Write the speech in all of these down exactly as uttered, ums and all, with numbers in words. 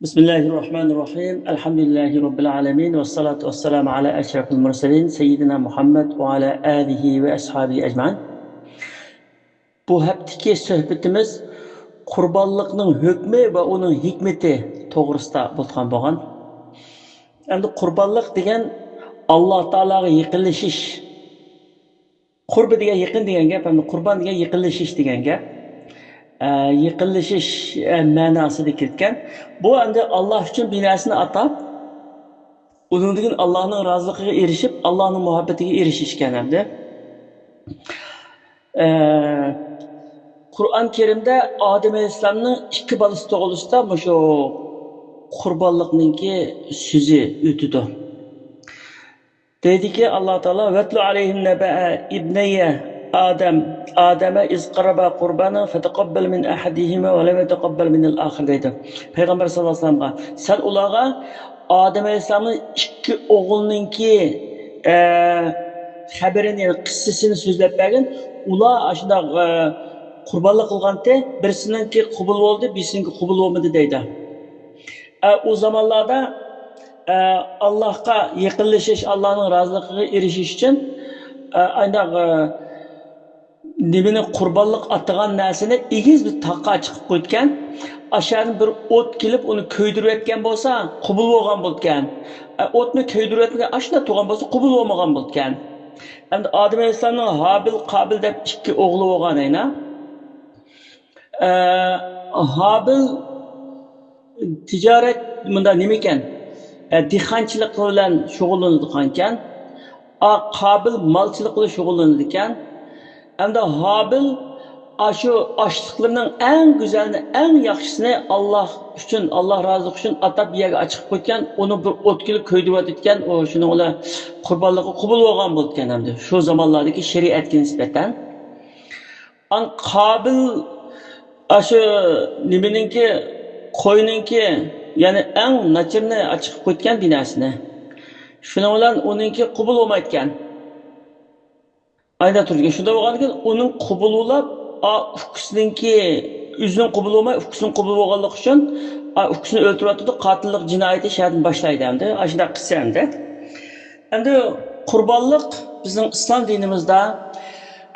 بسم الله الرحمن الرحيم. الحمد لله رب العالمين. والصلاة والسلام على أشرف المرسلين سيدنا محمد وعلى آله وأصحابه أجمعين. بۇ ھەپتىكى سۆھبىتىمىز قۇربانلىقنىڭ ھۆكمى ۋە ئۇنىڭ ھېكمىتى توغرىسىدا بولغان بولغان. ئەمدى قۇربانلىق دېگەن ئاللا تائالاغا يېقىنلىشىش. قۇربى دېگەن يېقىن دېگەن گەپ، ئەمدى قۇربان دېگەن يېقىنلىشىش دېگەن گەپ. ئە، يېقىنلىشىش، ئە، مەناسىدا كەتكەن. بۇ ئەمدى ئاللا ئۈچۈن بىر نەرسىنى ئاتاپ، ئۇنىڭدىن كېيىن ئاللانىڭ رازىلىقىغا ئېرىشىپ، ئاللانىڭ مۇھەببىتىگە ئېرىشىش ئىكەن ئەمدى. ئە، قۇرئان كەرىمدە ئادەم ئەلەيھىسسالامنىڭ ئىككى بالىسى توغرىسىدا مۇشۇ قۇربانلىقنىڭكى سۆزى ئۆتىدۇ. دەيدىكى، ئاللا تائالا، «ۋەتلۇ ئەلەيھىم نەبەئە ئىبنەييە ئادەم، ئادەمە ئىز قەررەبا قۇربانەن فتەقەببەل مىن ئەھەدىھىما ۋە لەم يەتەقەببەل مىنەل ئاخىر» دەيدۇ. پەيغەمبەر ساللاللاھۇ ئەلەيھى ۋەسەللەمغا، سەن ئۇلارغا ئادەم ئەلەيھىسسالامنىڭ ئىككى ئوغلىنىڭكى، ئە، خەۋىرىنى، يەنى قىسسىسىنى سۆزلەپ بەرگىن. ئۇلار ئاشۇنداق، ئە، قۇربانلىق قىلغانتى، بىرسىنىڭكى قوبۇل بولدى، بىرسىنىڭكى قوبۇل بولمىدى دەيدۇ. ئە، ئۇ زامانلاردا، ئە، ئاللاھقا يېقىنلىشىش، ئاللاھنىڭ رازىلىقىغا ئېرىشىش ئۈچۈن، ئە، ئانداق، ئە، نېمىنى، قۇربانلىق ئاتىغان نەرسىنى ئېگىز بىر تاغقا چىقىپ قويىدىكەن. ئاشۇ يەردىن بىر ئوت كېلىپ، ئۇنى كۆيدۈرۈۋەتكەن بولسا، قوبۇل بولغان بولىدىكەن. ئە، ئوتنى كۆيدۈرۈۋەتمىگەن، ئاشۇنداق تۇرغان بولسا، قوبۇل بولمىغان بولىدىكەن. ئەمدى ئادەم ئەلەيھىسسالامنىڭ ھابىل، قابىل دەپ ئىككى ئوغلى بولغان ئەينا. ئە، ھابىل تىجارەت، مۇنداق نېمىكەن؟ ئە، دېھقانچىلىق بىلەن شۇغۇللىنىدىغانكەن. ئا، قابىل مالچىلىق بىلەن شۇغۇللىنىدىكەن. ئەمدى ھابىل ئاشۇ ئاشلىقلىرىنىڭ ئەڭ گۈزەلنى، ئەڭ ياخشىسىنى ئاللا ئۈچۈن، ئاللا رازىلىقى ئۈچۈن ئاتاپ يەرگە ئاچىقىپ قويىدىكەن، ئۇنى بىر ئوت كېلىپ كۆيدۈرۈۋېتىدىكەن، ئۇ شۇنىڭ بىلەن قۇربانلىقى قوبۇل بولغان بولىدىكەن ئەمدى شۇ زامانلاردىكى شەرىئەتكە نىسبەتەن. ئان قابىل ئاشۇ نېمىنىڭكى، قوينىڭكى، يەنى ئەڭ ناچىرىنى ئاچىقىپ قويۇتكەن بىناسىنى. شۇنىڭ بىلەن ئۇنىڭكى قوبۇل بولمايدىكەن. ئايدا تۇرىدىكەن. شۇنداق بولغاندىكىن ئۇنىڭ قوبۇل بولاپ، ئا، ئۇكىسىنىڭكى، ئۆزىنىڭ قوبۇل بولماي، ئۇكىسىنىڭ قوبۇل بولغانلىقى ئۈچۈن، ئا، ئۇكىسىنى ئۆلتۈرۈۋاتىدۇ، قاتىللىق جىنايىتى شۇ يەردىن باشلايدۇ ئەمدى. ئاشۇنداق قىلسا ئەمدى. ئەمدى قۇربانلىق بىزنىڭ ئىسلام دىنىمىزدا،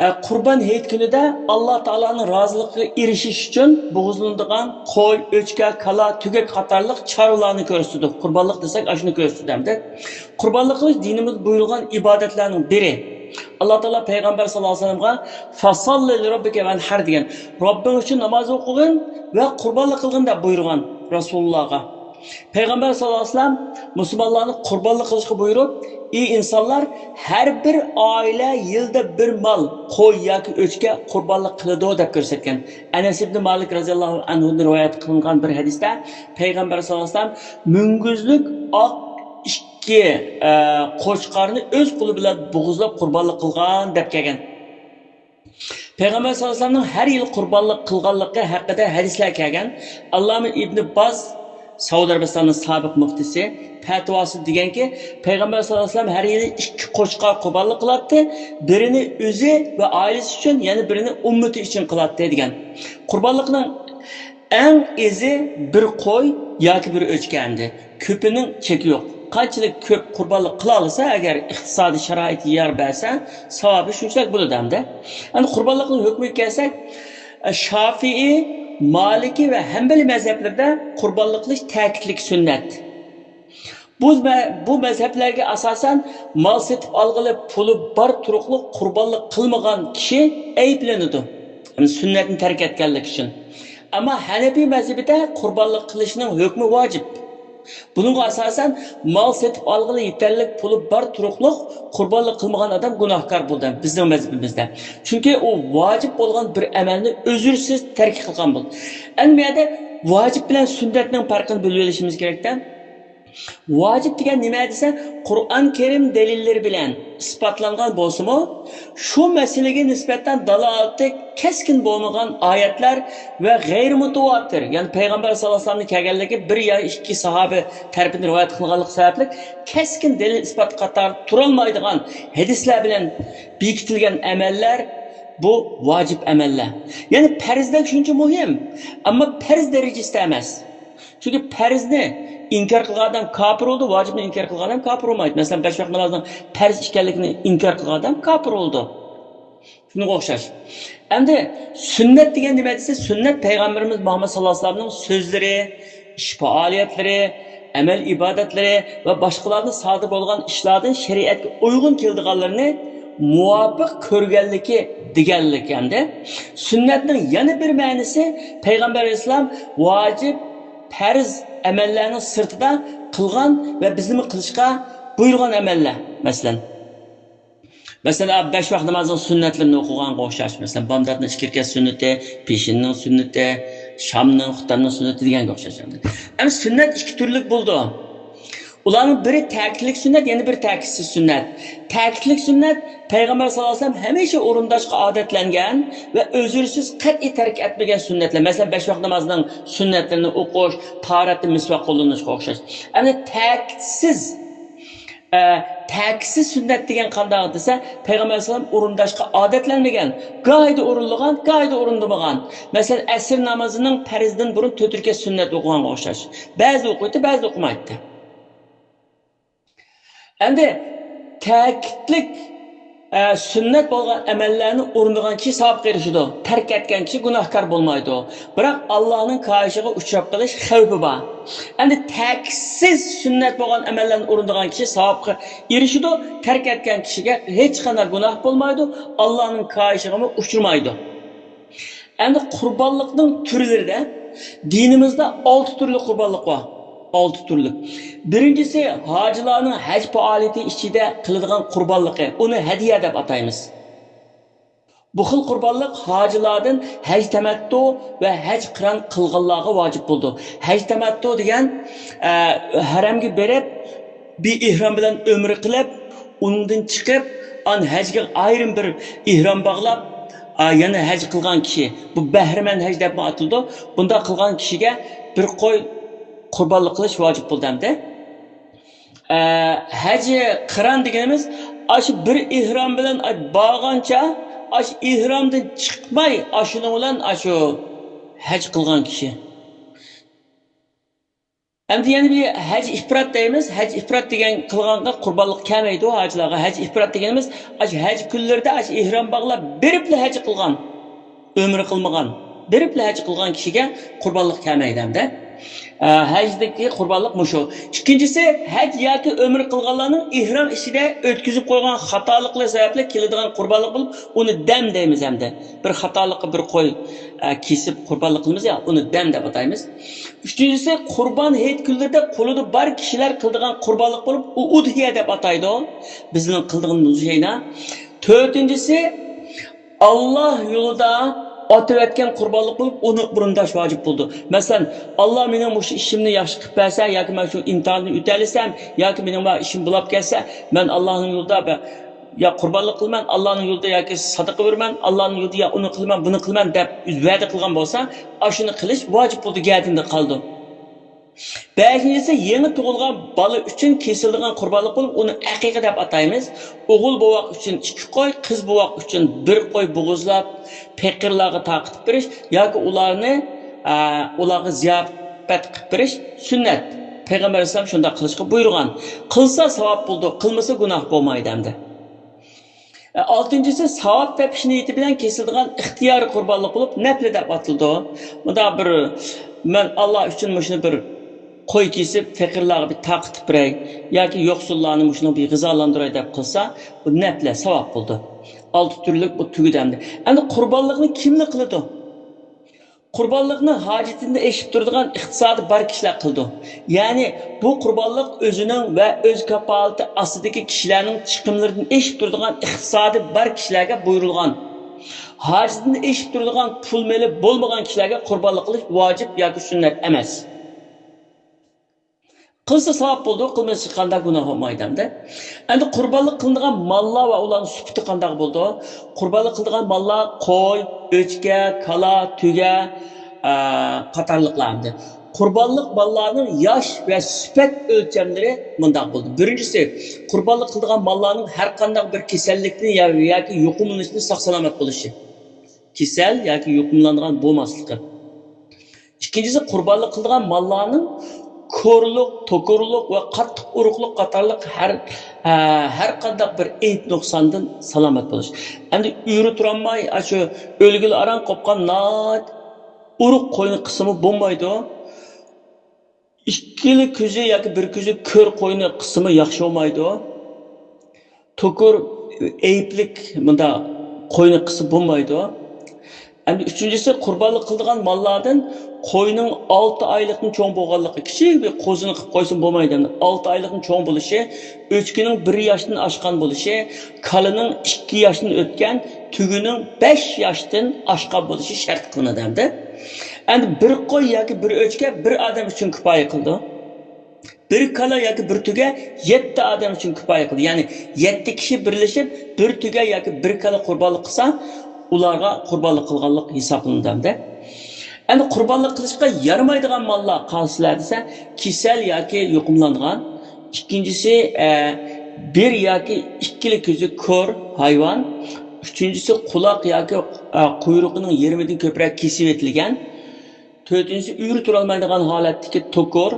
ئە، قۇربان ھېيت كۈنىدە ئاللا تائالانىڭ رازىلىقىغا ئېرىشىش ئۈچۈن بوغۇزلىنىدىغان قوي، ئۆچكە، كالا، تۆگەك قاتارلىق چارۋىلارنى كۆرسىتىدۇ. قۇربانلىق دېسەك، ئاشۇنى كۆرسىتىدۇ ئەمدى. قۇربانلىق قىلىش دىنىمىزدا بۇيرۇلغان ئىبادەتلەرنىڭ بىرى. ئاللا تائالا پەيغەمبەر ساللاللاھۇ ئەلەيھى ۋەسەللەمغا «فەسەللى لىرەببىكە ۋەنھەر» دېگەن. رەببىڭ ئۈچۈن ناماز ئوقۇغىن ۋە قۇربانلىق قىلغىن دەپ بۇيرۇغان رەسۇلۇللاغا. پەيغەمبەر ساللاللاھۇ ئەلەيھى ۋەسەللەم مۇسۇلمانلارنى قۇربانلىق قىلىشقا بۇيرۇپ، ئى ئىنسانلار، ھەر بىر ئائىلە يىلدا بىر مال، قوي ياكى ئۆچكە قۇربانلىق قىلىدۇ دەپ كۆرسەتكەن. ئەنەس ئىبنى مالىك رەزىياللاھۇ ئەنھۇدىن رىۋايەت قىلىنغان بىر ھەدىستە پەيغەمبەر ساللاللاھۇ ئەلەيھى ۋەسەللەم مۈڭگۈزلۈك ئاق ئىككى، ئە، قوچقارنى ئۆز قولى بىلەن بوغۇزلاپ قۇربانلىق قىلغان دەپ كەلگەن. پەيغەمبەر ساللاللاھۇ ئەلەيھى ۋەسەللەمنىڭ ھەر يىلى قۇربانلىق قىلغانلىقى ھەققىدە ھەدىسلەر كەلگەن. ئاللامە ئىبنى باز سەئۇدى ئەرەبىستاننىڭ سابىق مۇفتىسى پەتىۋاسى دېگەنكى، پەيغەمبەر ساللاللاھۇ ئەلەيھى ۋەسەللەم ھەر يىلى ئىككى قوچقار قۇربانلىق قىلاتتى. بىرىنى ئۆزى ۋە ئائىلىسى ئۈچۈن، يەنە بىرىنى ئۈممىتى ئۈچۈن قىلاتتى دېگەن. قۇربانلىقنىڭ ئەڭ ئېزى بىر قوي ياكى بىر ئۆچكە ئەمدى. كۆپىنىڭ چېكى يوق. قانچىلىك كۆپ قۇربانلىق قىلالىسا، ئەگەر ئىقتىسادىي شارائىت يار بەرسە، ساۋابى شۇنچىلىك بولىدۇ ئەمدى. ئەمدى قۇربانلىقنىڭ ھۆكمىگە كەلسەك، شافىئىي، مالىكىي ۋە ھەنبەلىي مەزھەپلىرىدە قۇربانلىق قىلىش تەكىتلىك سۈننەت. بۇ مە-، بۇ مەزھەپلەرگە ئاساسەن مال سېتىپ ئالغىلى پۇلى بار تۇرۇقلۇق قۇربانلىق قىلمىغان كىشى ئەيىبلىنىدۇ. يەنى سۈننەتنى تەرك ئەتكەنلىكى ئۈچۈن. ئەمما ھەنەپىي مەزھىپىدە قۇربانلىق قىلىشنىڭ ھۆكمى ۋاجىپ. بۇنىڭغا ئاساسەن مال سېتىپ ئالغىلى يېتەرلىك پۇلى بار تۇرۇقلۇق قۇربانلىق قىلمىغان ئادەم گۇناھكار بولىدۇ بىزنىڭ مەزھىپىمىزدە. چۈنكى ئۇ ۋاجىپ بولغان بىر ئەمەلنى ئۈزۈرسىز تەرك قىلغان بولىدۇ. ئەمدى بۇ يەردە ۋاجىپ بىلەن سۈننەتنىڭ پەرقىنى بىلىۋېلىشىمىز كېرەكتە. ۋاجىپ دېگەن نېمە دېسە، قۇرئان كەرىم دەلىللىرى بىلەن ئىسپاتلانغان بولسىمۇ، شۇ مەسىلىگە نىسبەتەن دالالىتى كەسكىن بولمىغان ئايەتلەر ۋە غەيرىي مۇتەۋاتىر، يەنى پەيغەمبەر ساللاللاھۇ ئەلەيھى ۋەسەللەمنىڭ كەلگەنلىكى بىر يا ئىككى ساھابە تەرىپىدىن رىۋايەت قىلىنغانلىقى سەۋەبلىك كەسكىن دەلىل ئىسپات قاتارىدا تۇرالمايدىغان ھەدىسلەر بىلەن بېكىتىلگەن ئەمەللەر، بۇ ۋاجىپ ئەمەللەر. يەنى پەرزدەك شۇنچە مۇھىم، ئەمما پەرز دەرىجىسىدە ئەمەس. چۈنكى پەرزنى ئىنكار قىلغان ئادەم كاپىر بولىدۇ، ۋاجىپنى ئىنكار قىلغان ئادەم كاپىر بولمايدۇ. مەسىلەن، بەش ۋاق نامازنىڭ پەرز ئىكەنلىكىنى ئىنكار قىلغان ئادەم كاپىر بولىدۇ. شۇنىڭغا ئوخشاش. ئەمدى سۈننەت دېگەن نېمە دېسە، سۈننەت پەيغەمبىرىمىز مۇھەممەد ساللاللاھۇ ئەلەيھى ۋەسەللەمنىڭ سۆزلىرى، ئىش پائالىيەتلىرى، ئەمەل ئىبادەتلىرى ۋە باشقىلاردا سادىر بولغان ئىشلاردىن شەرىئەتكە ئۇيغۇن كېلىدىغانلىرىنى مۇۋاپىق كۆرگەنلىكى دېگەنلىك ئەمدى. سۈننەتنىڭ يەنە بىر مەنىسى، پەيغەمبەر ئەلەيھىسسالام ۋاجىپ، پەرز ئەمەللەرنىڭ سىرتىدا قىلغان ۋە بىزنىمۇ قىلىشقا بۇيرۇغان ئەمەللەر، مەسىلەن. مەسىلەن، بەش ۋاق نامازنىڭ سۈننەتلىرىنى ئوقۇغانغا ئوخشاش. مەسىلەن، بامداتنىڭ ئىككى رەكەت سۈننىتى، پېشىننىڭ سۈننىتى، شامنىڭ، ئىفتارنىڭ سۈننىتى دېگەنگە ئوخشاش. ئەمدى سۈننەت ئىككى تۈرلۈك بولىدۇ. ئۇلارنىڭ بىرى تەكىتلىك سۈننەت، يەنە بىرى تەكىتسىز سۈننەت. تەكىتلىك سۈننەت پەيغەمبەر ساللاللاھۇ ئەلەيھى ۋەسەللەم ھەمىشە ئورۇنداشقا ئادەتلەنگەن ۋە ئۈزۈرسىز قەتئىي تەرك ئەتمىگەن سۈننەتلەر. مەسىلەن، بەش ۋاق نامازنىڭ سۈننەتلىرىنى ئوقۇش، تاھارەتتە مىسۋاك قوللىنىشقا ئوخشاش. ئەمدى تەكىتسىز ئە، تەكىتسىز سۈننەت دېگەن قانداق دېسە، پەيغەمبەر ئەلەيھىسسالام ئورۇنداشقا ئادەتلەنمىگەن، گاھىدا ئورۇنلىغان، گاھىدا ئورۇندىمىغان. مەسىلەن، ئەسىر نامىزىنىڭ پەرزىدىن بۇرۇن تۆت رەكەت سۈننەت ئوقۇغانغا ئوخشاش. بەزىدە ئوقۇيتتى، بەزىدە ئوقۇمايتتى. ئەمدى تەكىتلىك ئە، سۈننەت بولغان ئەمەللەرنى ئورۇندىغان كىشى ساۋابقا ئېرىشىدۇ. تەرك ئەتكەن كىشى گۇناھكار بولمايدۇ. بىراق ئاللانىڭ كايىشىغا ئۇچراپ قېلىش خەۋپى بار. ئەمدى تەكىتسىز سۈننەت بولغان ئەمەللەرنى ئورۇندىغان كىشى ساۋابقا ئېرىشىدۇ. تەرك ئەتكەن كىشىگە ھېچقانداق گۇناھ بولمايدۇ. ئاللانىڭ كايىشىغىمۇ ئۇچرىمايدۇ. ئەمدى قۇربانلىقنىڭ تۈرلىرىدە دىنىمىزدا ئالتە تۈرلۈك قۇربانلىق بار. ئالتە تۈرلۈك. بىرىنچىسى، ھاجىلارنىڭ ھەج پائالىيىتى ئىچىدە قىلىدىغان قۇربانلىقى. ئۇنى ھەدىيە دەپ ئاتايمىز. بۇ خىل قۇربانلىق ھاجىلاردىن ھەج تەمەتتۇ ۋە ھەج قىران قىلغانلارغا ۋاجىپ بولىدۇ. ھەج تەمەتتۇ دېگەن، ئە، ھەرەمگە بېرىپ، بىر ئېھرام بىلەن ئۆمرە قىلىپ، ئۇنىڭدىن چىقىپ، ئان ھەجگە ئايرىم بىر ئېھرام باغلاپ، ئا، يەنە ھەج قىلغان كىشى، بۇ بەھرىمەن ھەج دەپمۇ ئاتىلىدۇ. بۇنداق قىلغان كىشىگە بىر قوي قۇربانلىق قىلىش ۋاجىپ بولىدۇ ئەمدى. ئە، ھەج قىران دېگىنىمىز ئاشۇ بىر ئېھرام بىلەن بارغانچە، ئاشۇ ئېھرامدىن چىقماي، ئاشۇنىڭ بىلەن ئاشۇ ھەج قىلغان كىشى. ئەمدى يەنە بىر ھەج ئىپرات دەيمىز. ھەج ئىپرات دېگەن قىلغانغا قۇربانلىق كەلمەيدۇ ھاجىلارغا. ھەج ئىپرات دېگىنىمىز ئاشۇ ھەج كۈنلىرىدە ئاشۇ ئېھرام باغلاپ بېرىپلا ھەج قىلغان، ئۆمرە قىلمىغان، بېرىپلا ھەج قىلغان كىشىگە قۇربانلىق كەلمەيدۇ ئەمدى. ئە، ھەجدىكى قۇربانلىق مۇشۇ. ئىككىنچىسى، ھەج ياكى ئۆمرە قىلغانلارنىڭ ئېھرام ئىچىدە ئۆتكۈزۈپ قويغان خاتالىقلىرى سەۋەبلىك كېلىدىغان قۇربانلىق بولۇپ، ئۇنى دەم دەيمىز ئەمدى. بىر خاتالىققا بىر قوي، ئە، كېسىپ قۇربانلىق قىلىمىز يا، ئۇنى دەم دەپ ئاتايمىز. ئۈچىنچىسى، قۇربان ھېيت كۈنلىرىدە قولىدا بار كىشىلەر قىلىدىغان قۇربانلىق بولۇپ، ئۇ ئۇدھىيە دەپ ئاتايدۇ. بىزنىڭ قىلىدىغىنىمىز ئۇدھىيە. تۆتىنچىسى، ئاللا يولىدا ئاتىۋەتكەن قۇربانلىق بولۇپ، ئۇنى ئورۇنداش ۋاجىپ بولىدۇ. مەسىلەن، ئاللا مېنىڭ مۇشۇ ئىشىمنى ياخشى قىلىپ بەرسە ياكى مەن شۇ ئىمتىھاندىن ئۆتەلىسەم ياكى مېنىڭ بار ئىشىم بولاپ كەتسە، مەن ئاللانىڭ يولىدا بە-، يا قۇربانلىق قىلىمەن، ئاللانىڭ يولىدا ياكى سادىقە بېرىمەن، ئاللانىڭ يولىدا يا ئۇنى قىلىمەن، بۇنى قىلىمەن دەپ ۋەدە قىلغان بولسا، ئاشۇنى قىلىش ۋاجىپ بولىدۇ، گەدىنىدە قالىدۇ. بەشىنچىسى، يېڭى تۇغۇلغان بالا ئۈچۈن كېسىلىدىغان قۇربانلىق بولۇپ، ئۇنى ئەقىقە دەپ ئاتايمىز. ئوغۇل بوۋاق ئۈچۈن ئىككى قوي، قىز بوۋاق ئۈچۈن بىر قوي بوغۇزلاپ، پېقىرلارغا تارقىتىپ بېرىش ياكى ئۇلارنى، ئە، ئۇلارغا زىياپەت قىلىپ بېرىش سۈننەت. پەيغەمبەر ئەلەيھىسسالام شۇنداق قىلىشقا بۇيرۇغان. قىلسا ساۋاب بولىدۇ، قىلمىسا گۇناھ بولمايدۇ ئەمدى. ئالتىنچىسى، ساۋاب تېپىش نىيىتى بىلەن كېسىلىدىغان ئىختىيارىي قۇربانلىق بولۇپ، نەپلى دەپ ئاتىلىدۇ. مۇنداق بىر، مەن ئاللا ئۈچۈن مۇشۇنى بىر قوي كېسىپ، پېقىرلارغا بىر تارقىتىپ بېرەي ياكى يوقسۇللارنى مۇشۇنىڭ بىر غىزالاندۇراي دەپ قىلسا، بۇ نەپلە، ساۋاب بولىدۇ. ئالتە تۈرلۈك بۇ تۈگىدى ئەمدى. ئەمدى قۇربانلىقنى كىملا قىلىدۇ؟ قۇربانلىقنى ھاجىتىدىن ئېشىپ تۇرىدىغان ئىقتىسادى بار كىشىلەر قىلىدۇ. يەنى بۇ قۇربانلىق ئۆزىنىڭ ۋە ئۆز كاپالىتى ئاستىدىكى كىشىلەرنىڭ چىقىملىرىدىن ئېشىپ تۇرىدىغان ئىقتىسادى بار كىشىلەرگە بۇيرۇلغان. ھاجىتىدىن ئېشىپ تۇرىدىغان پۇل مېلى بولمىغان كىشىلەرگە قۇربانلىق قىلىش ۋاجىپ ياكى سۈننەت ئەمەس. قىلسا ساۋاب بولىدۇ، قىلمىسا قانداق گۇناھ بولمايدۇ ئەمدى. ئەمدى قۇربانلىق قىلىنىدىغان ماللار ۋە ئۇلارنىڭ سۈپىتى قانداق بولىدۇ؟ قۇربانلىق قىلىدىغان ماللار قوي، ئۆچكە، كالا، تۆگە، ئە، قاتارلىقلار ئەمدى. قۇربانلىق ماللارنىڭ ياش ۋە سۈپەت ئۆلچەملىرى مۇنداق بولىدۇ. بىرىنچىسى، قۇربانلىق قىلىدىغان ماللارنىڭ ھەر قانداق بىر كېسەللىكتىن يا-، ياكى يۇقۇملىنىشتىن ساق-سالامەت بولۇشى. كېسەل ياكى يۇقۇملانغان بولماسلىقى. ئىككىنچىسى، قۇربانلىق قىلىدىغان ماللارنىڭ كورلۇق، توكۇرلۇق ۋە قاتتىق ئۇرۇقلۇق قاتارلىق ھەر، ھە، ھەر قانداق بىر ئەيىب نۇقساندىن سالامەت بولۇش. ئەمدى ئۆرە تۇرالماي، ئاشۇ ئۆلگىلى ئاران قوپقان ناھايىتى ئۇرۇق قوينى قىسىمۇ بولمايدۇ. ئىككىلا كۆزى ياكى بىر كۆزى كۆر قوينى قىسىمۇ ياخشى بولمايدۇ. توكۇر ئەيىبلىك مۇنداق قوينى قىسىپ بولمايدۇ. ئەمدى ئۈچىنچىسى، قۇربانلىق قىلىدىغان ماللاردىن قوينىڭ ئالتە ئايلىقتىن چوڭ بولغانلىقى، كىچىك بىر قوزىنى قىلىپ قويسىمۇ بولمايدۇ. ئالتە ئايلىقتىن چوڭ بولۇشى، ئۆچكىنىڭ بىر ياشتىن ئاشقان بولۇشى، كالىنىڭ ئىككى ياشتىن ئۆتكەن، تۆگىنىڭ بەش ياشتىن ئاشقان بولۇشى شەرت قىلىنىدۇ ئەمدى. ئەمدى بىر قوي ياكى بىر ئۆچكە بىر ئادەم ئۈچۈن كۇپايە قىلىدۇ. بىر كالا ياكى بىر تۆگە يەتتە ئادەم ئۈچۈن كۇپايە قىلىدۇ. يەنى يەتتە كىشى بىرلىشىپ بىر تۆگە ياكى بىر كالا قۇربانلىق قىلسا، ئۇلارغا قۇربانلىق قىلغانلىق ھېسابلىنىدۇ ئەمدى. ئەمدى قۇربانلىق قىلىشقا يارىمايدىغان ماللار قايسىلار دېسە، كېسەل ياكى يۇقۇملانغان. ئىككىنچىسى، ئە، بىر ياكى ئىككىلا كۆزى كور ھايۋان. ئۈچىنچىسى، قۇلاق ياكى، ئە، قۇيرۇقىنىڭ يېرىمىدىن كۆپرەك كېسىۋېتىلگەن. تۆتىنچىسى، ئۆرە تۇرالمايدىغان ھالەتتىكى توكۇر.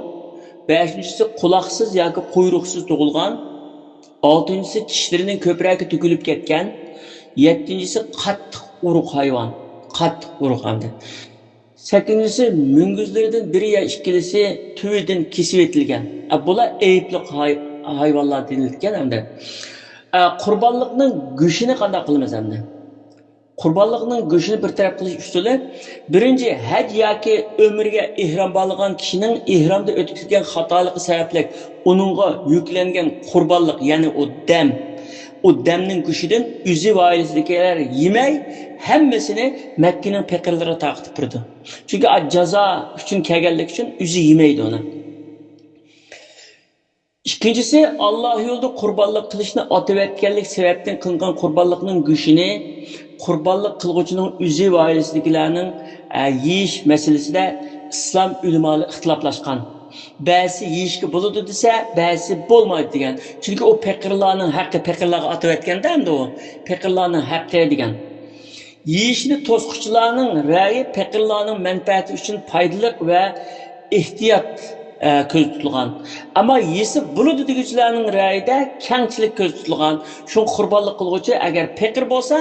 بەشىنچىسى، قۇلاقسىز ياكى قۇيرۇقسىز تۇغۇلغان. ئالتىنچىسى، چىشلىرىنىڭ كۆپرەكى تۆكۈلۈپ كەتكەن. يەتتىنچىسى، قاتتىق ئۇرۇق ھايۋان. قاتتىق ئۇرۇق ئەمدى. سەككىزىنچىسى، مۈڭگۈزلىرىدىن بىرى يا ئىككىلىسى تۈۋىدىن كېسىۋېتىلگەن. ئە، بۇلار ئەيىبلىك ھاي-، ھايۋانلار دېيىلگەن ئەمدى. ئە، قۇربانلىقنىڭ گۆشىنى قانداق قىلىمىز ئەمدى؟ قۇربانلىقنىڭ گۆشىنى بىر تەرەپ قىلىش ئۇسۇلى، بىرىنچى، ھەج ياكى ئۆمرىگە ئېھرام باغلىغان كىشىنىڭ ئېھرامدا ئۆتكۈزگەن خاتالىقى سەۋەبلىك ئۇنىڭغا يۈكلەنگەن قۇربانلىق، يەنى ئۇ دەم، ئۇ دەمنىڭ گۆشىدىن ئۆزى ۋە ئائىلىسىدىكىلەر يېمەي، ھەممىسىنى مەككىنىڭ پېقىرلىرىغا تارقىتىپ بېرىدۇ. چۈنكى ئا، جازا ئۈچۈن كەلگەنلىكى ئۈچۈن ئۆزى يېمەيدۇ ئۇنى. ئىككىنچىسى، ئاللا يولىدا قۇربانلىق قىلىشنى ئاتىۋەتكەنلىك سەۋەبتىن قىلىنغان قۇربانلىقنىڭ گۆشىنى قۇربانلىق قىلغۇچىنىڭ ئۆزى ۋە ئائىلىسىدىكىلەرنىڭ، ئە، يېيىش مەسىلىسىدە ئىسلام ئۆلىمالىرى ئىختىلاپلاشقان. بەزىسى يېيىشكە بولىدۇ دېسە، بەزىسى بولمايدۇ دېگەن. چۈنكى ئۇ پېقىرلارنىڭ ھەققى، پېقىرلارغا ئاتىۋەتكەندە ئەمدى ئۇ پېقىرلارنىڭ ھەققى دېگەن. يېيىشنى توسقۇچىلارنىڭ رەيى پېقىرلارنىڭ مەنپەئەتى ئۈچۈن پايدىلىق ۋە ئېھتىيات، ئە، كۆزدە تۇتۇلغان. ئەمما يېسە بولىدۇ دېگۈچىلەرنىڭ رەيىدە كەڭچىلىك كۆزدە تۇتۇلغان. شۇڭا قۇربانلىق قىلغۇچى ئەگەر پېقىر بولسا،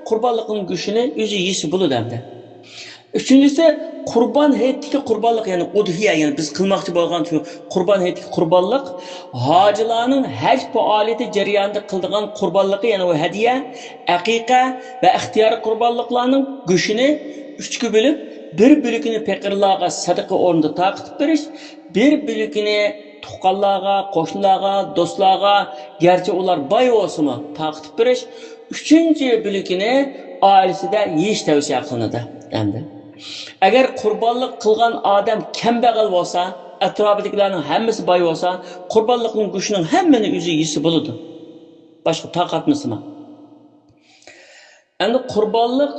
قۇربانلىقنىڭ گۆشىنى ئۆزى يېسە بولىدۇ ئەمدى. ئۈچىنچىسى، قۇربان ھېيتتىكى قۇربانلىق، يەنى ئۇدھىيە، يەنى بىز قىلماقچى بولغان شۇ قۇربان ھېيتتىكى قۇربانلىق ھاجىلارنىڭ ھەج پائالىيىتى جەريانىدا قىلىدىغان قۇربانلىقى، يەنى ئۇ ھەدىيە، ئەقىقە ۋە ئىختىيارىي قۇربانلىقلارنىڭ گۆشىنى ئۈچكە بۆلۈپ، بىر بۆلىكىنى پېقىرلارغا سەدىقە ئورنىدا تارقىتىپ بېرىش، بىر بۆلىكىنى تۇغقانلارغا، قوشنىلارغا، دوستلارغا، گەرچە ئۇلار باي بولسىمۇ، تارقىتىپ بېرىش، ئۈچىنچى بۆلىكىنى ئائىلىسىدە يېيىش تەۋسىيە قىلىنىدۇ ئەمدى. ئەگەر قۇربانلىق قىلغان ئادەم كەمبەغەل بولسا، ئەتراپىدىكىلەرنىڭ ھەممىسى باي بولسا، قۇربانلىقنىڭ گۆشىنىڭ ھەممىنى ئۆزى يېسە بولىدۇ. باشقا تارقاتمىسىمۇ. ئەمدى قۇربانلىق،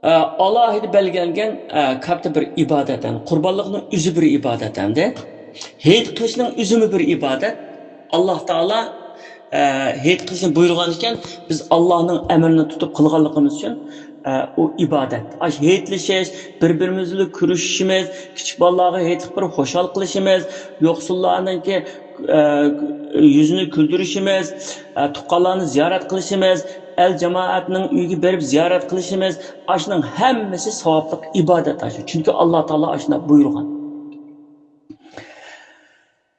ئە، ئالاھىدە بەلگىلەنگەن، ئە، كاتتا بىر ئىبادەت. يەنى قۇربانلىقنىڭ ئۆزى بىر ئىبادەت ئەمدى. ھېيت قىلىشنىڭ ئۆزىمۇ بىر ئىبادەت. ئاللا تائالا، ئە، ھېيت قىلىشنى بۇيرۇغان ئىكەن، بىز ئاللانىڭ ئەمرىنى تۇتۇپ قىلغانلىقىمىز ئۈچۈن، ئە، ئۇ ئىبادەت. ئاشۇ ھېيتلىشىش، بىر-بىرىمىز بىلەن كۆرۈشۈشىمىز، كىچىك بالىلارغا ھېيتلىق بىر خۇشال قىلىشىمىز، يوقسۇللارنىڭكى، ئە، يۈزىنى كۈلدۈرۈشىمىز، ئە، تۇغقانلارنى زىيارەت قىلىشىمىز، ئەل جامائەتنىڭ ئۆيىگە بېرىپ زىيارەت قىلىشىمىز، ئاشۇنىڭ ھەممىسى ساۋابلىق ئىبادەت ئاشۇ. چۈنكى ئاللا تائالا ئاشۇنداق بۇيرۇغان.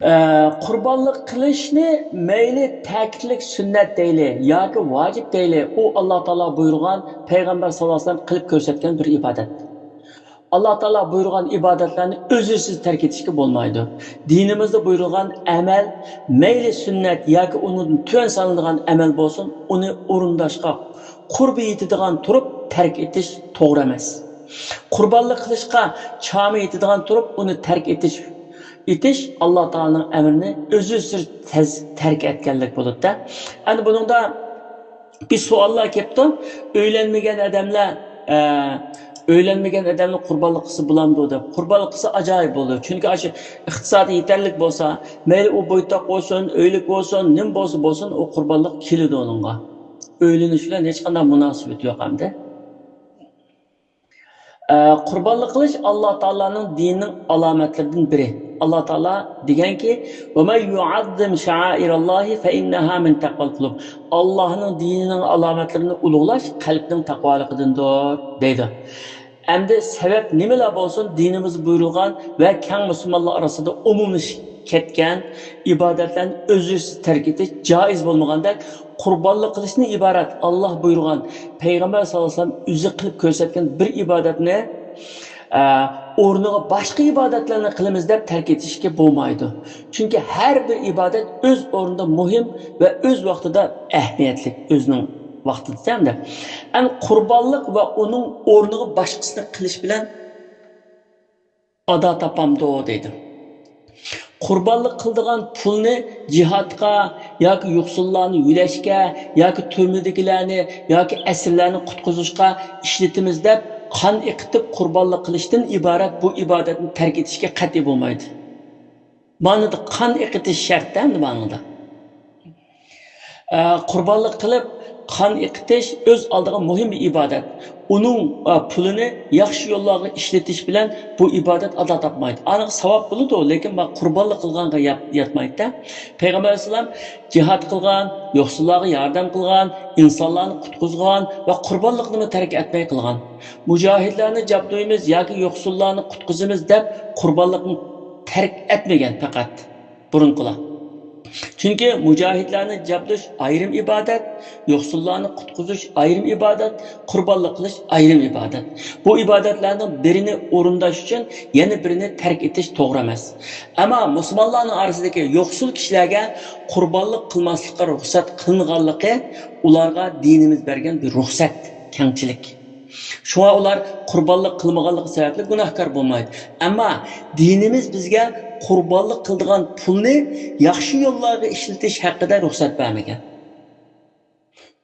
ئە، قۇربانلىق قىلىشنى مەيلى تەكىتلىك سۈننەت دەيلى ياكى ۋاجىپ دەيلى، ئۇ ئاللا تائالا بۇيرۇغان، پەيغەمبەر ساللاللاھۇ ئەلەيھى ۋەسەللەم قىلىپ كۆرسەتكەن بىر ئىبادەت. ئاللا تائالا بۇيرۇغان ئىبادەتلەرنى ئۈزلۈكسىز تەرك ئېتىشكە بولمايدۇ. دىنىمىزدا بۇيرۇلغان ئەمەل مەيلى سۈننەت ياكى ئۇنىڭدىن تۆۋەن سانىلىدىغان ئەمەل بولسۇن، ئۇنى ئورۇنداشقا قۇربى يېتىدىغان تۇرۇپ تەرك ئېتىش توغرا ئەمەس. قۇربانلىق قىلىشقا چامى يېتىدىغان تۇرۇپ ئۇنى تەرك ئېتىش، ئېتىش ئاللا تائالانىڭ ئەمرىنى ئۈزلۈكسىز تەز-، تەرك ئەتكەنلىك بولىدۇ-دە. ئەنە بۇنىڭدا بىر سوئاللار كەپتۇ. ئۆيلەنمىگەن ئادەملەر، ئە، ئۆيلەنمىگەن ئادەملەر قۇربانلىق قىلسا بولامدۇ دەپ. قۇربانلىق قىلسا ئاجايىپ بولىدۇ. چۈنكى ئاشۇ ئىقتىسادى يېتەرلىك بولسا، مەيلى ئۇ بويتاق بولسۇن، ئۆيلۈك بولسۇن، نېمە بولسا بولسۇن، ئۇ قۇربانلىق كېلىدۇ ئۇنىڭغا. ئۆيلىنىش بىلەن ھېچقانداق مۇناسىۋىتى يوق ئەمدى. قۇربانلىق قىلىش ئاللا تائالانىڭ دىنىنىڭ ئالامەتلىرىدىن بىرى. ئاللا تائالا دېگەنكى، «وَمَنْ يُعَظِّمْ شَعَائِرَ اللَّهِ فَإِنَّهَا مِنْ تَقْوَى الْقُلُوبِ.» ئاللانىڭ دىنىنىڭ ئالامەتلىرىنى ئۇلۇغلاش قەلبنىڭ تەقۋالىقىدىندۇر، دەيدۇ. ئەمدى سەۋەب نېمىلا بولسۇن، دىنىمىزدا بۇيرۇلغان ۋە كەڭ مۇسۇلمانلار ئارىسىدا ئومۇملىشىپ كەتكەن ئىبادەتلەرنى ئۈزلۈكسىز تەرك ئېتىش جائىز بولمىغاندەك، قۇربانلىق قىلىشتىن ئىبارەت ئاللا بۇيرۇغان، پەيغەمبەر ساللاللاھۇ ئەلەيھى ۋەسەللەم ئۆزى قىلىپ كۆرسەتكەن بىر ئىبادەتنى، ئە، ئورنىغا باشقا ئىبادەتلەرنى قىلىمىز دەپ تەرك ئېتىشكە بولمايدۇ. چۈنكى ھەر بىر ئىبادەت ئۆز ئورنىدا مۇھىم ۋە ئۆز ۋاقتىدا ئەھمىيەتلىك، ئۆزىنىڭ ۋاقتىدا ھەمدە. ئەمدى قۇربانلىق ۋە ئۇنىڭ ئورنىغا باشقىسىنى قىلىش بىلەن ئادا تاپامدۇ دەيدۇ. قۇربانلىق قىلىدىغان پۇلنى جىھادقا ياكى يوقسۇللارنى يۆلەشكە ياكى تۈرمىدىكىلەرنى ياكى ئەسىرلەرنى قۇتقۇزۇشقا ئىشلىتىمىز دەپ، قان ئېقىتىپ قۇربانلىق قىلىشتىن ئىبارەت بۇ ئىبادەتنى تەرك ئېتىشكە قەتئىي بولمايدۇ. مانىدا قان ئېقىتىش شەرت ئەمدى مانىدا. ئە، قۇربانلىق قىلىپ، قان ئېقىتىش ئۆز ئالدىغا مۇھىم بىر ئىبادەت. ئۇنىڭ، ئە، پۇلىنى ياخشى يوللارغا ئىشلىتىش بىلەن بۇ ئىبادەت ئادا تاپمايدۇ. ئانىڭغا ساۋاب بولىدۇ، لېكىن ما-، قۇربانلىق قىلغانغا يات-، ياتمايدۇ-دە. پەيغەمبەر ئەلەيھىسسالام جىھاد قىلغان، يوقسۇللارغا ياردەم قىلغان، ئىنسانلارنى قۇتقۇزغان ۋە قۇربانلىقنىمۇ تەرك ئەتمەي قىلغان. مۇجاھىدلارنى جابدۇيمىز ياكى يوقسۇللارنى قۇتقۇزىمىز دەپ قۇربانلىقنى تەرك ئەتمىگەن پەقەت بۇرۇنقىلار. چۈنكى مۇجاھىدلارنى جابدۇش ئايرىم ئىبادەت، يوقسۇللارنى قۇتقۇزۇش ئايرىم ئىبادەت، قۇربانلىق قىلىش ئايرىم ئىبادەت. بۇ ئىبادەتلەرنىڭ بىرىنى ئورۇنداش ئۈچۈن يەنە بىرىنى تەرك ئېتىش توغرا ئەمەس. ئەمما مۇسۇلمانلارنىڭ ئارىسىدىكى يوقسۇل كىشىلەرگە قۇربانلىق قىلماسلىققا رۇخسەت قىلىنغانلىقى ئۇلارغا دىنىمىز بەرگەن بىر رۇخسەت، كەڭچىلىك. شۇڭا ئۇلار قۇربانلىق قىلمىغانلىقى سەۋەبلىك گۇناھكار بولمايدۇ. ئەمما دىنىمىز بىزگە قۇربانلىق قىلىدىغان پۇلنى ياخشى يوللارغا ئىشلىتىش ھەققىدە رۇخسەت بەرمىگەن.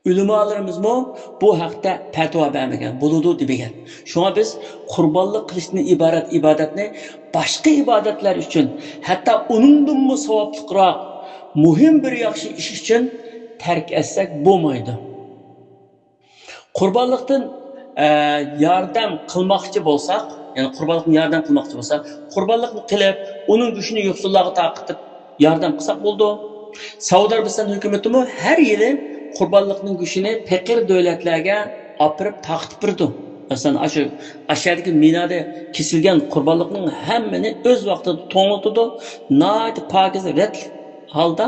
ئۆلىمالىرىمىزمۇ بۇ ھەقتە پەتىۋا بەرمىگەن، بولىدۇ دېمىگەن. شۇڭا بىز قۇربانلىق قىلىشتىن ئىبارەت ئىبادەتنى باشقا ئىبادەتلەر ئۈچۈن، ھەتتا ئۇنىڭدىنمۇ ساۋابلىقراق مۇھىم بىر ياخشى ئىش ئۈچۈن تەرك ئەتسەك بولمايدۇ. قۇربانلىقتىن، ئە، ياردەم قىلماقچى بولساق، يەنى قۇربانلىقتىن ياردەم قىلماقچى بولساق، قۇربانلىقنى قىلىپ، ئۇنىڭ گۆشىنى يوقسۇللارغا تارقىتىپ ياردەم قىلساق بولىدۇ. سەئۇدى ئەرەبىستان ھۆكۈمىتىمۇ ھەر يىلى قۇربانلىقنىڭ گۆشىنى پېقىر دۆلەتلەرگە ئاپىرىپ تارقىتىپ بېرىدۇ. مەسىلەن، ئاشۇ ئاشۇ يەردىكى مىنادا كېسىلگەن قۇربانلىقنىڭ ھەممىنى ئۆز ۋاقتىدا توڭلىتىدۇ، ناھايىتى پاكىز، رەتلىك ھالدا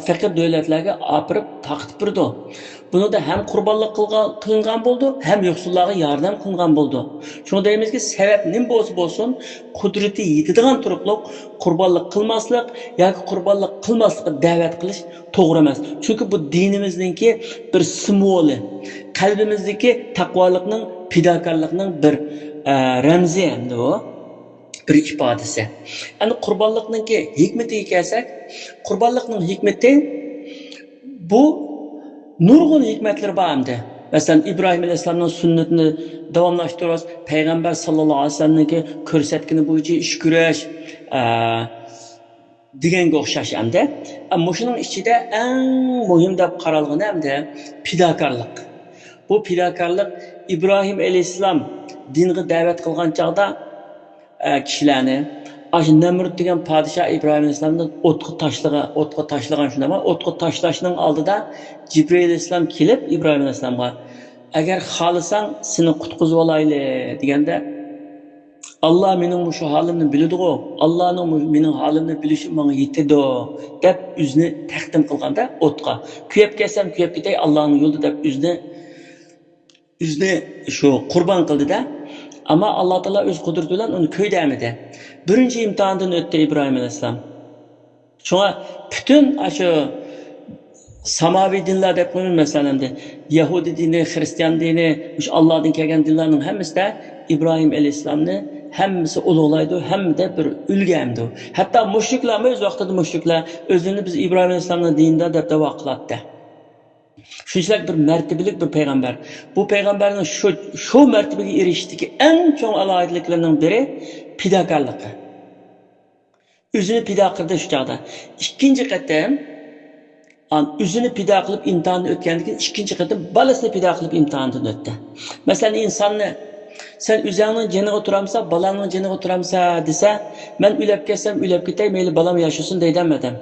پېقىر دۆلەتلەرگە ئاپىرىپ تارقىتىپ بېرىدۇ. بۇنىڭدا ھەم قۇربانلىق قىلغان، قىلىنغان بولىدۇ، ھەم يوقسۇللارغا ياردەم قىلىنغان بولىدۇ. شۇڭا دەيمىزكى، سەۋەب نېمە بولسا بولسۇن، قۇدرىتى يېتىدىغان تۇرۇقلۇق قۇربانلىق قىلماسلىق ياكى قۇربانلىق قىلماسلىققا دەۋەت قىلىش توغرا ئەمەس. چۈنكى بۇ دىنىمىزنىڭكى بىر سىمۋولى، قەلبىمىزدىكى تەقۋالىقنىڭ، پىداكارلىقنىڭ بىر، ئە، رەمزى ئەمدى ئۇ. بىر ئىپادىسى. ئەنە قۇربانلىقنىڭكى ھېكمىتىگە كەلسەك، قۇربانلىقنىڭ ھېكمىتى، بۇ نۇرغۇن ھېكمەتلىرى بار ئەمدى. مەسىلەن، ئىبراھىم ئەلەيھىسسالامنىڭ سۈننىتىنى داۋاملاشتۇرۇش، پەيغەمبەر ساللاللاھۇ ئەلەيھى ۋەسەللەمنىڭكى كۆرسەتكىنى بويىچە ئىش كۆرۈش، ئە، دېگەنگە ئوخشاش ئەمدى. ئە، مۇشۇنىڭ ئىچىدە ئەڭ مۇھىم دەپ قارالغىنى ئەمدى پىداكارلىق. بۇ پىداكارلىق ئىبراھىم ئەلەيھىسسالام دىنغا دەۋەت قىلغان چاغدا، ئە، كىشىلەرنى، ئاشۇ نەمرۇت دېگەن پادىشاھ ئىبراھىم ئەلەيھىسسالامنى ئوتقا تاشلىغان، ئوتقا تاشلىغان شۇنداقمۇ؟ ئوتقا تاشلاشنىڭ ئالدىدا جىبرىئىل ئەلەيھىسسالام كېلىپ ئىبراھىم ئەلەيھىسسالامغا، «ئەگەر خالىساڭ سېنى قۇتقۇزۇۋالايلى» دېگەندە، «ئاللا مېنىڭ مۇشۇ ھالىمنى بىلىدىغۇ، ئاللانىڭ مۇ-، مېنىڭ ھالىمنى بىلىشى ماڭا يېتىدۇ» دەپ ئۆزىنى تەقدىم قىلغاندا ئوتقا، «كۆيۈپ كەتسەم كۆيۈپ كېتەي، ئاللانىڭ يولىدا» دەپ ئۆزىنى ئۆزىنى شۇ قۇربان قىلدى-دە. ئەمما ئاللا تائالا ئۆز قۇدرىتى بىلەن ئۇنى كۆيدۈرمىدى. بىرىنچى ئىمتىھاندىن ئۆتتى ئىبراھىم ئەلەيھىسسالام. شۇڭا پۈتۈن ئاشۇ ساماۋىي دىنلار دەپ قويىمىز، مەسىلەن، ئەمدى يەھۇدىي دىنى، خىرىستىيان دىنى، مۇشۇ ئاللادىن كەلگەن دىنلارنىڭ ھەممىسىدە ئىبراھىم ئەلەيھىسسالامنى ھەممىسى ئۇلۇغلايدۇ، ھەممىدە بىر ئۈلگە ئەمدى. ھەتتا مۇشرىكلارمۇ ئۆز ۋاقتىدا مۇشرىكلار ئۆزلىرىنى بىز ئىبراھىم ئەلەيھىسسالامنىڭ دىنىدا دەپ دەۋا قىلاتتى. شۇنچىلىك بىر مەرتىۋىلىك بىر پەيغەمبەر. بۇ پەيغەمبەرنىڭ شۇ، شۇ مەرتىۋىگە ئېرىشىشتىكى ئەڭ چوڭ ئالاھىدىلىكلىرىنىڭ بىرى پىداكارلىقى. ئۆزىنى پىدا قىلدى شۇ چاغدا. ئىككىنچى قېتىم، ئان-، ئۆزىنى پىدا قىلىپ ئىمتىھاندىن ئۆتكەندىن كېيىن ئىككىنچى قېتىم بالىسىنى پىدا قىلىپ ئىمتىھاندىن ئۆتتى. مەسىلەن، ئىنساننى سەن ئۆزۈڭنىڭ جېنىغا تۇرامسا، بالامنىڭ جېنىغا تۇرامسا دېسە، مەن ئۆلۈپ كەتسەم ئۆلۈپ كەتەي، مەيلى بالام ياشىسۇن دەيدۇ ئادەم.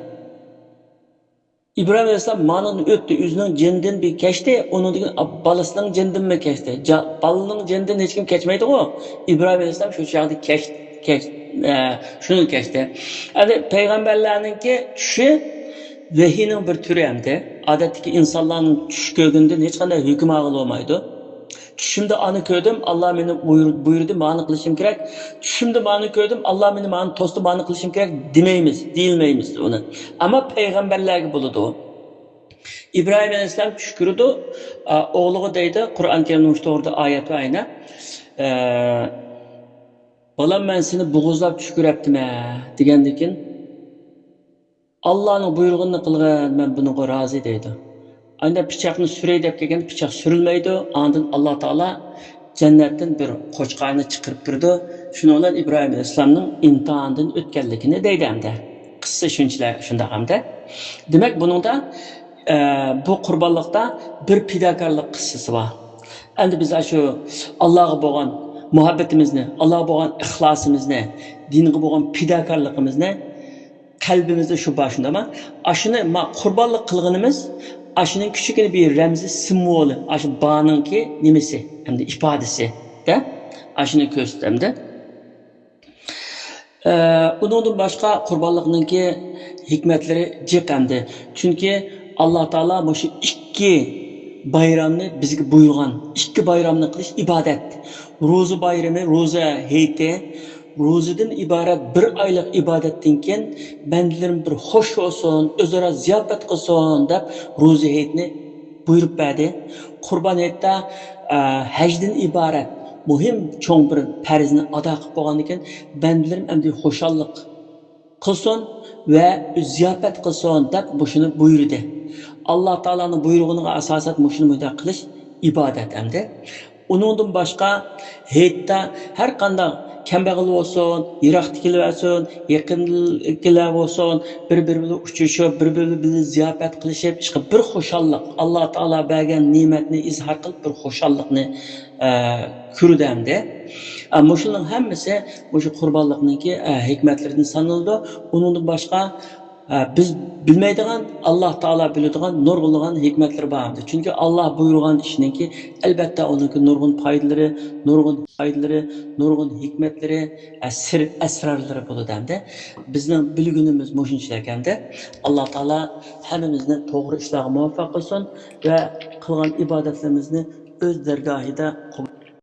ئىبراھىم ئەلەيھىسسالام مانىڭدىن ئۆتتى، ئۆزىنىڭ جېنىدىن بىر كەچتى، ئۇنىڭدىن كېيىن بالىسىنىڭ جېنىدىنمۇ كەچتى. جا-، بالىنىڭ جېنىدىن ھېچكىم كەچمەيدىغۇ. ئىبراھىم ئەلەيھىسسالام شۇ چاغدا كەچ-، كەچ-، ئە، شۇنى كەچتى. ئەمدى پەيغەمبەرلەرنىڭكى چۈشى ۋەھىينىڭ بىر تۈرى ئەمدى. ئادەتتىكى ئىنسانلارنىڭ چۈش كۆرگىنىدىن ھېچقانداق ھۆكۈم ئالغىلى بولمايدۇ. چۈشۈمدە ئانى كۆردۈم، ئاللا مېنى بۇيرۇ-، بۇيرۇدى، مانى قىلىشىم كېرەك. چۈشۈمدە مانى كۆردۈم، ئاللا مېنى مانى توستى، مانى قىلىشىم كېرەك دېمەيمىز، دېيىلمەيمىز ئۇنى. ئەمما پەيغەمبەرلەرگە بولىدۇ. ئىبراھىم ئەلەيھىسسالام چۈش كۆرىدۇ، ئا، ئوغلىغا دەيدۇ، قۇرئان كەرىمدە مۇشۇ توغرىدا ئايەت بار ئەينە. ئە، بالام، مەن سېنى بوغۇزلاپ چۈش كۆرەپتىمەن دېگەندىكىن، ئاللانىڭ بۇيرۇغىنىنى قىلغىن، مەن بۇنىڭغا رازى دەيدۇ. ئاندىن پىچاقنى سۈرەي دەپ كەلگەندە پىچاق سۈرۈلمەيدۇ. ئاندىن ئاللا تائالا جەننەتتىن بىر قوچقارنى چىقىرىپ بېرىدۇ. شۇنىڭ بىلەن ئىبراھىم ئەلەيھىسسالامنىڭ ئىمتىھاندىن ئۆتكەنلىكىنى دەيدۇ ئەمدى. قىسسە شۇنچىلەر شۇنداق ئەمدى. دېمەك، بۇنىڭدا، ئە، بۇ قۇربانلىقتا بىر پىداكارلىق قىسسىسى بار. ئەمدى بىز ئاشۇ ئاللاغا بولغان مۇھەببىتىمىزنى، ئاللاغا بولغان ئىخلاسىمىزنى، دىنغا بولغان پىداكارلىقىمىزنى قەلبىمىزدە شۇ بار، شۇنداقمۇ؟ ئاشۇنى ما-، قۇربانلىق قىلغىنىمىز، ئاشۇنىڭ كىچىككىنە بىر رەمزى سىمۋولى، ئاشۇ بارنىڭكى نېمىسى، ئەمدى ئىپادىسى دە، ئاشۇنى كۆرسىتەمدى. ئە، ئۇنىڭدىن باشقا قۇربانلىقنىڭكى ھېكمەتلىرى جىق ئەمدى. چۈنكى ئاللا تائالا مۇشۇ ئىككى بايرامنى بىزگە بۇيرۇغان. ئىككى بايرامنى قىلىش ئىبادەت. روزا بايرىمى، روزا ھېيتى، روزىدىن ئىبارەت بىر ئايلىق ئىبادەتتىن كېيىن بەندىلىرىم بىر خوش بولسۇن، ئۆزئارا زىياپەت قىلسۇن دەپ روزا ھېيتنى بۇيرۇپ بەردى. قۇربان ھېيتتا، ئە، ھەجدىن ئىبارەت مۇھىم چوڭ بىر پەرزنى ئادا قىلىپ بولغاندىن كېيىن بەندىلىرىم ئەمدى خۇشاللىق قىلسۇن ۋە زىياپەت قىلسۇن دەپ مۇشۇنى بۇيرۇدى. ئاللا تائالانىڭ بۇيرۇغىنىغا ئاساسەن مۇشۇنى مۇنداق قىلىش ئىبادەت ئەمدى. ئۇنىڭدىن باشقا ھېيتتا ھەر قانداق كەمبەغەل بولسۇن، يىراقتىكىلەر بولسۇن، يېقىندىكىلەر بولسۇن، بىر-بىرى بىلەن ئۇچرىشىپ، بىر-بىرى بىلەن زىياپەت قىلىشىپ، ئىشقىلىپ بىر خۇشاللىق، ئاللا تائالا بەرگەن نېمەتنى ئىزھار قىلىپ بىر خۇشاللىقنى، ئە، كۆرىدۇ ئەمدى. ئە، مۇشۇنىڭ ھەممىسى مۇشۇ قۇربانلىقنىڭكى، ئە، ھېكمەتلىرىدىن سانىلىدۇ. ئۇنىڭدىن باشقا، ئە، بىز بىلمەيدىغان، ئاللا تائالا بىلىدىغان نۇرغۇنلىغان ھېكمەتلىرى بار ئەمدى. چۈنكى ئاللا بۇيرۇغان ئىشنىڭكى، ئەلبەتتە، ئۇنىڭكى نۇرغۇن پايدىلىرى، نۇرغۇن پايدىلىرى، نۇرغۇن ھېكمەتلىرى، ئە، سىر ئەسرارلىرى بولىدۇ ئەمدى. بىزنىڭ بىلگىنىمىز مۇشۇنچىلىك ئەمدى. ئاللا تائالا ھەممىمىزنى توغرا ئىشلارغا مۇۋەپپەق قىلسۇن ۋە قىلغان ئىبادەتلىرىمىزنى ئۆز دەرگاھىدا قوبۇل